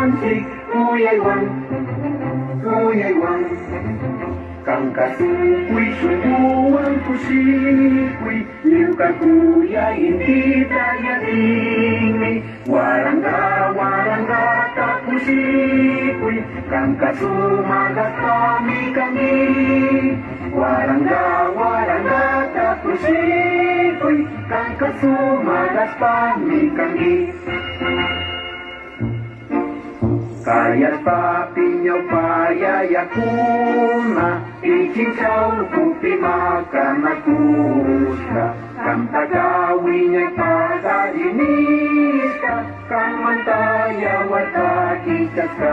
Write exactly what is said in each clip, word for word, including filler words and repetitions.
Kuyaywan, kuyaywan, kanka tukuy shunkuwan kushikuy, ñuka kuyay intita yallinmi. Waranka, warankata kushikuy, kanka sumak allpami kanki. Waranka, warankata kushikuy, kanka sumak allpami kanki. Kayashpapi ñawpa yayakuna, pichincha ukupi makanakushka, kantaka wiñay pagari nishka, kanmanta yawarta kichashka,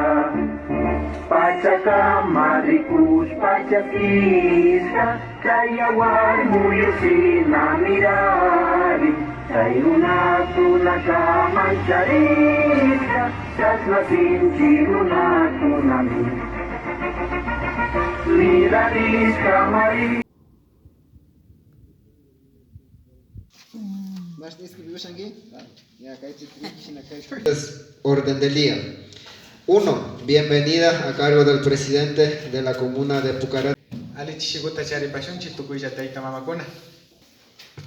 pachakama rikushpa chaskishka. Chay yawar muyu shina mirarin, chay runakunaka mancharishka, chashna sinchi runakunami mirarishkamari. Mashti escribiwashanki? Ya, kaychik shina kay. Orden del día. Uno, bienvenida a cargo del presidente de la comuna de Pucará. Alli chishikuta charipashunchik tukuylla tayta mamakuna.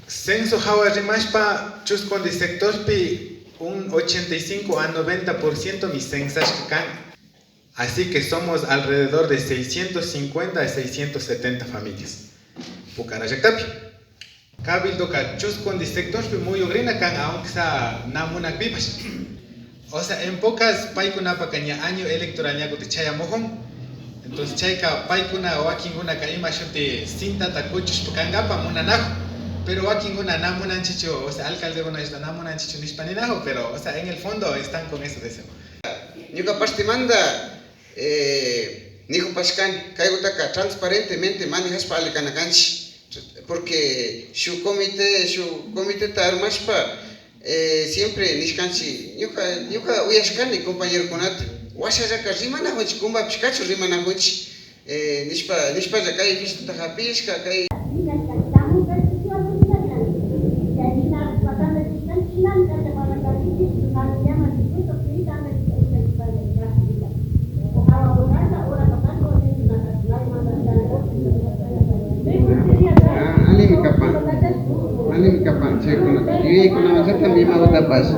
Censo hawa rimashpa Chuskundi sectorpi un ochenta y cinco a noventa por ciento mi censashka kan. Así que somos alrededor de seiscientos cincuenta a seiscientos setenta familias. Pucará llaktapi. Cabildoka Chuskundi sectorpi muyugrina kan, aunque sea na munakpipash. O sea, en pocas, paykunapaka ña año electoral ña kutin chayamujun. Entonces, chayka paykuna wakinkunaka ima shuti sintata kuchushpa kankapa munanajun. Pero wakinkuna na munanchichu, o sea, alcaldekuna na munanchichu nishpa ninajun, pero, o sea, en el fondo están con ese deseo. Ñuka partemanta, eh, nijupashkani, kaykutaka transparentemente manejashpa alli kana kanchik. Porque shuk comité, shuk comiteta armashpa, eh, siempre nishkanchik, ñuka, ñuka uyashkani compañerokunata, washallaka rimanajunchik, kumbapish kachun rimanajunchik, eh, nishpa, nishpalla kay fiestata japishka, kay. Ah, allimi kapan, allimi kapan chaykunata yuyaykunawanllata imagutapash.